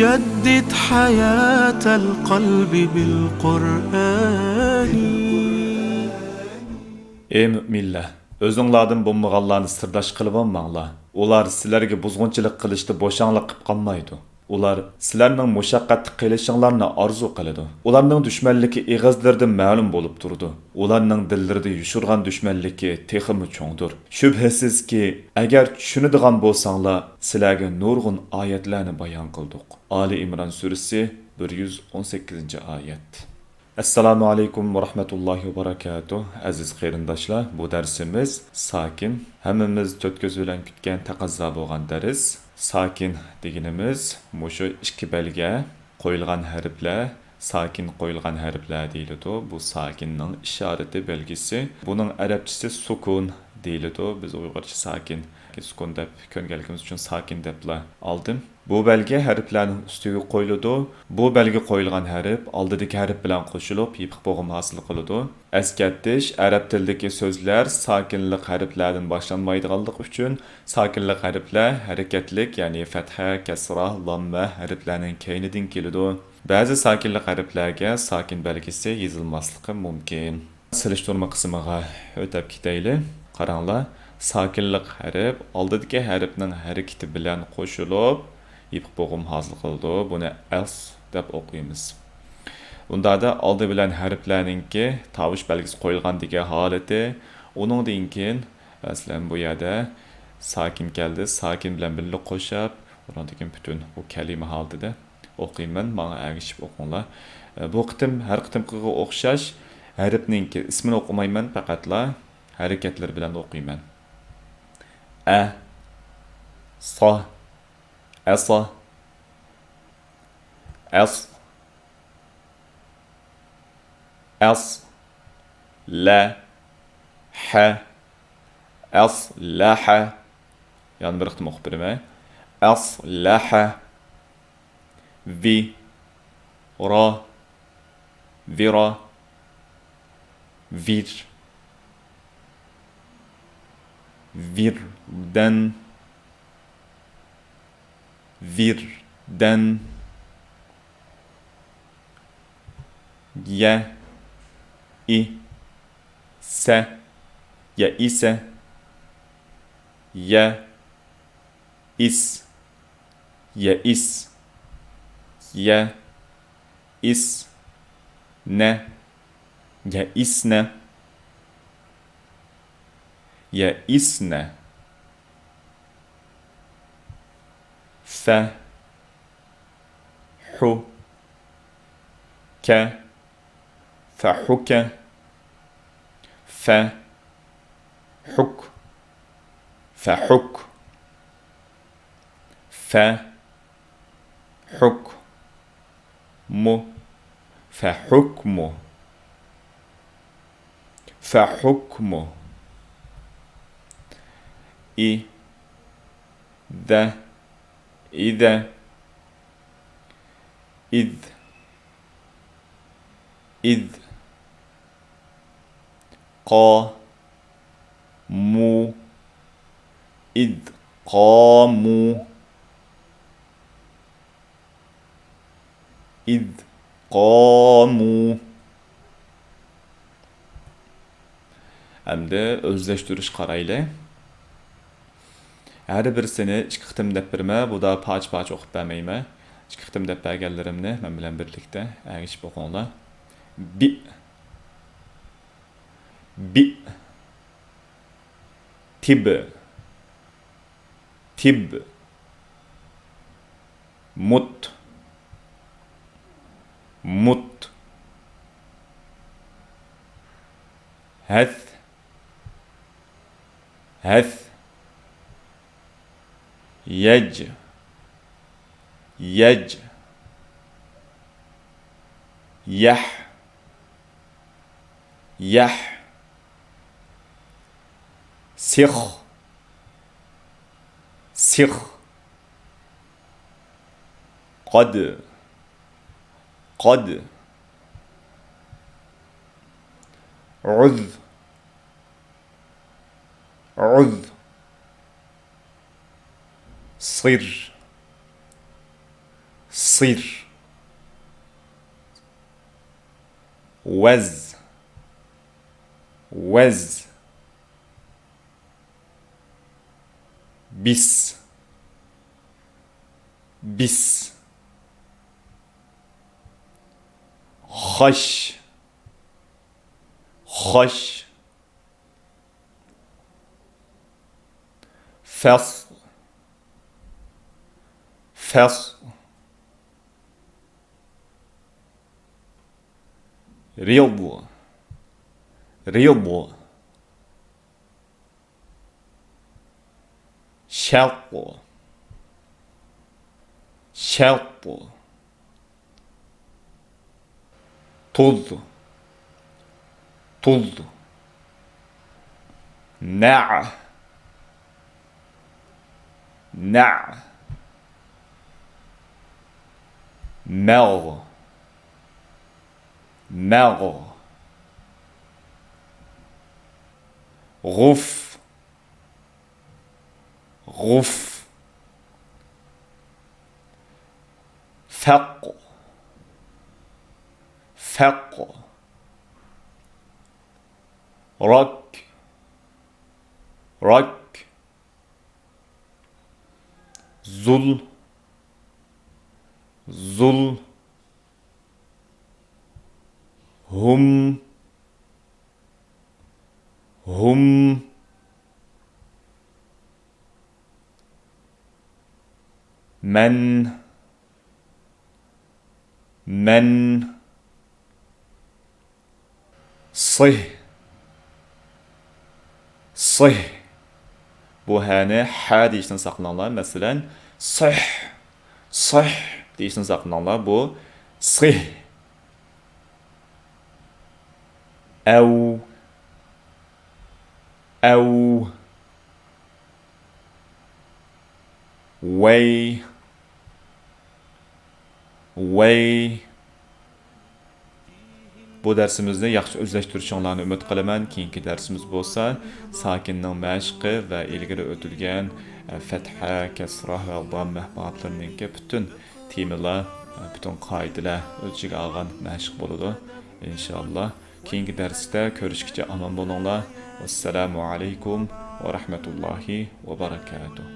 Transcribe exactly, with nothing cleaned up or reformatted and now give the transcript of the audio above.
جدد حياة القلب بالقرآن. ئەي مۆمىنلەر، ئۆزۈڭلاردىن بولمىغانلارنى سىرداش قىلىۋالماڭلار. ئۇلار سىلەرگە بۇزغۇنچىلىق قىلىشتا بوشاڭلىق قىلىپ قالمايدۇ. ئۇلار سىلەرنىڭ مۇشەققەتتە قېلىشىڭلارنى ئارزۇ قىلىدۇ. ئۇلارنىڭ دۈشمەنلىكى ئېغىزلىرىدىن مەلۇم بولۇپ تۇرىدۇ. ئۇلارنىڭ دىللىرىدا يوشۇرغان دۈشمەنلىكى تېخىمۇ چوڭدۇر. شۈبھىسىزكى، ئەگەر چۈشىنىدىغان بولساڭلار، سىلەرگە نۇرغۇن ئايەتلەرنى بايان قىلدۇق. ئالى ئىمران سۈرىسى، بىر يۈز ئون سەككىزىنچى ئايەت. ئەسسالامۇ ئەلەيكۇم ۋە رەھمەتۇللاھى ۋە بەرەكاتۇھ. ئەزىز قېرىنداشلار، بۇ دەرسىمىز ساكىن. ھەممىمىز تۆت كۆز بىلەن كۈتكەن، تەقەززا بولغان دەرس. ساكىن دېگىنىمىز مۇشۇ ئىككى بەلگە قويۇلغان ھەرپلەر، ساكىن قويۇلغان ھەرپلەر دېيىلىدۇ. بۇ ساكىننىڭ ئىشارىتى، بەلگىسى. بۇنىڭ ئەرەبچىسى سۇكۇن دېيىلىدۇ. بىز ئۇيغۇرچە ساكىن، سۇكۇن دەپ كۆنگەنلىكىمىز ئۈچۈن ساكىن دەپلا ئالدىم. بۇ بەلگە ھەرپلەرنىڭ ئۈستىگە قويۇلىدۇ. بۇ بەلگە قويۇلغان ھەرپ ئالدىدىكى ھەرپ بىلەن قوشۇلۇپ، يېپىق بوغۇم ھاسىل قىلىدۇ. ئەسكەرتىش: ئەرەب تىلىدىكى سۆزلەر ساكىنلىق ھەرپلەردىن باشلانمايدىغانلىقى ئۈچۈن، ساكىنلىق ھەرپلەر ھەرىكەتلىك، يەنى فەتھە، كەسرا، لاممە ھەرپلەرنىڭ كەينىدىن كېلىدۇ. بەزى ساكىنلىق ھەرپلەرگە ساكىن بەلگىسى يېزىلماسلىقى مۇمكىن. سېلىشتۇرما قىسمىغا ئۆتۈپ كېتەيلى. قاراڭلار، ساكىنلىق ھەرپ ئالدىدىكى ھەرپنىڭ ھەرىكىتى بىلەن قوشۇلۇپ، يېپىق بوغۇم ھاسىل قىلىدۇ. بۇنى ئەس دەپ ئوقۇيمىز. ئۇنداقتا ئالدى بىلەن ھەرپلەرنىڭكى تاۋۇش بەلگىسى قويۇلغاندىكى ھالىتى، ئۇنىڭدىن كېيىن، مەسىلەن، بۇ يەردە ساكىن كەلدى، ساكىن بىلەن بىللە قوشۇپ، ئۇنىڭدىن كېيىن پۈتۈن بۇ كەلىمە ھالىتىدە ئوقۇيمەن، ماڭا ئەگىشىپ ئوقۇڭلار. بۇ قېتىم ھەر قېتىمقىغا ئوخشاش ھەرپنىڭكى ئىسمىنى ئوقۇمايمەن، پەقەتلا ھەرىكەتلىرى بىلەن ئوقۇيمەن. ئە، سا، ئەسا، ئەس، ئەس، لە، ھە، ئەسلەھە. يەنە بىر قېتىم ئوقۇپ بېرىمەن. ئەسلەھە. ۋى، را، ۋىرا، ۋىر، ۋىردەن، ۋىردەن. يە، ئى، سە، يە، ئى، سە. يە، ئىس، يە، ئىس. يە، ئىس، نە، يە، ئىس، نە. يە، ئىس، نە. فە، ھۇ، كە، فەھۇكە. فە، ھۇك، فەھۇك. فە، ھۇك، مۇ، فەھۇكمۇ. فەھۇكمۇ. ئى، دە، ئىدە. ئىد، ئىد. قا، مۇ، ئىد، قا، مۇ. ئىد، قا، مۇ. ئەمدى ئۆزلەشتۈرۈش قارايلى. ھەر بىرسىنى ئىككى قېتىم دەپ بېرىمەن، بۇدا پارچە-پارچە ئوقۇپ بەرمەيمەن. ئىككى قېتىم دەپ بەرگەنلىرىمنى مەن بىلەن بىرلىكتە ئەگىشىپ ئوقۇڭلار. بىئ، بىئ، تىب، تىب، مۇت، مۇت، ھەث، ھەث. يەج، يەج. يەھ، يەھ. سىخ، سىخ. قد، قد. عذ، عذ. صر، صر. وز، وز. بس، بس. خش، خش. فص، فص. رض، رض. شق، شق. طذ، طذ. نع، نع. مغ، مغ. غف، غف. فق، فق. رك، رك. زل، زل. هم، هم. من، من. صه، صه. بۇ ھەنى ھە دېيىشتىن ساقلىنىڭلار. مەسىلەن، صح، صح دېيىشتىن ساقلىنىڭلار. بۇ صه. ئەۋ، ئەۋ. ۋەي، ۋەي. بۇ دەرسىمىزنى ياخشى ئۆزلەشتۈرۈشۈڭلارنى ئۈمىد قىلىمەن. كېيىنكى دەرسىمىز بولسا ساكىننىڭ مەشقى ۋە ئىلگىرى ئۆتۈلگەن، ئە، فەتھە، كەسرا ۋە داممە بابلىرىنىڭكى پۈتۈن تېمىلار، پۈتۈن قائىدىلەر ئۆز ئىچىگە ئالغان مەشىق بولىدۇ، ئىنشائاللا. كېيىنكى دەرستە كۆرۈشكىچە ئامان بولۇڭلار. ۋەسسالامۇ ئەلەيكۇم ۋە رەھمەتۇللاھى ۋە بەرەكاتۇھ.